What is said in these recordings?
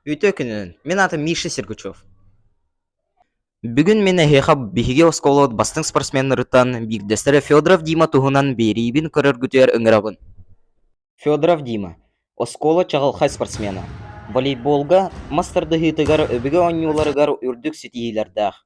Үтүө күнүнэн! Мин аатым Миша Сергучев. Бүгүн мин эһиэхэ биһиги оскуолабыт бастыҥ спортсменнарыттан биирдэстэрэ Федоров Дима туһунан биэриибин көрөргүтүгэр ыҥырабын. Федоров Дима – оскуола чаҕылхай спортсмена, волейболга, мас тардыһыытыгар өбүгэ оонньууларыгар үрдүк ситиһиилэрдээх.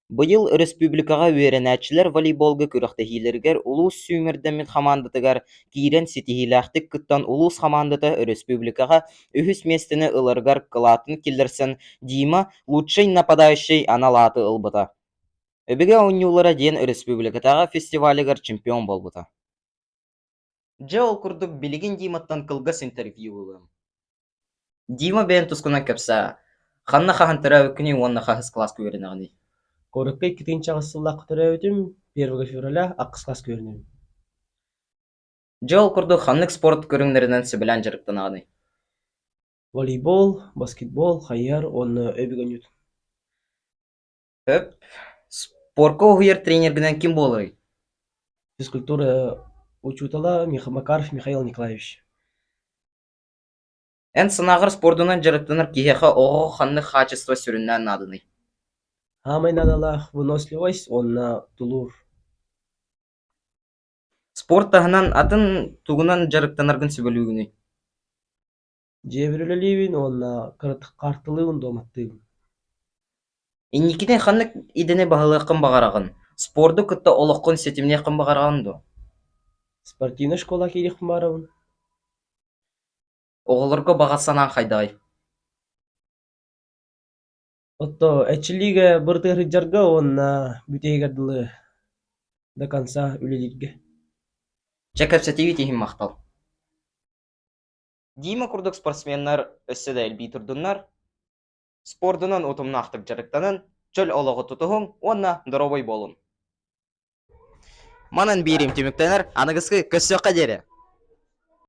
Быйыл өрөспүүбүлүкэҕэ үөрэнээччилэр волейболга күрэхтэһиилэригэр улуус сүүмэрдэммит хамаандатыгар киирэн ситиһиилээхтик кыттан улуус хамаандата өрөспүүбүлүкэҕэ үһүс миэстэни ыларыгар кылаатын киллэрсэн Дима «Лучший нападающий» анал ааты ылбыта. Өбүгэ оонньуулара диэн өрөспүүбүлүкэтээҕи фестивалыгар чемпион буолбута. Дьэ ол курдук билигин Диматтан кылгас интервью ылыам. Дима бэйэн тускунан кэпсээ, ханна хаһан төрөөбүккүнүй уонна хаһыс кылааска үөрэнэҕиний? Куоракка 2008 сыллаахха төрөөбүтүм, 1 февраля ахсыс кылааска үөрэнэбин. Дьэ ол курдук ханнык спорт көрүҥнэринэн сөбүлээн дьарыктанаҕыный? Волейбол, баскетбол, хайыһар уонна өбүгэ оонньуутун. Сөп. Спорка уһуйар тренергинэн ким буоларый? Физкультура учуутала Макаров Михаил Николаевич. Эн санааҕар спордунан дьарыктанар киһиэхэ оҕоҕо ханнык хаачыстыба сүрүннээн нааданый? Саамай наадалаах выносливость уонна тулуур. Спорт таһынан атын тугунан дьарыктанаргын сөбүлүүгүнүй? Дьиэбэр үлэлиибин уонна кыратык хаартылыыбын, дуоматтыыбын. Инникитин ханнык идэни баһылыаххын баҕараҕын? Спорду кытта олоххун ситимниэххин баҕараҕын дуо? Спортивнай школа киириэхпин баҕарабын. Оҕолорго баҕа санааҥ хайдаҕый? Отто эрчиллиигэ барытыгар сылдьарга уонна бүтэһигэр дылы до конца үлэлииргэ. Чэ, кэпсэтиибит иһин махтал. Дима курдук спортсменнар өссө да элбии турдуннар, спордунан утумнаахтык дьарыктанан, чөл олоҕу тутуһуҥ уонна доруобай буолуҥ. Манан биэриим түмүктэнэр, аныгыскы көрсүөххэ диэри!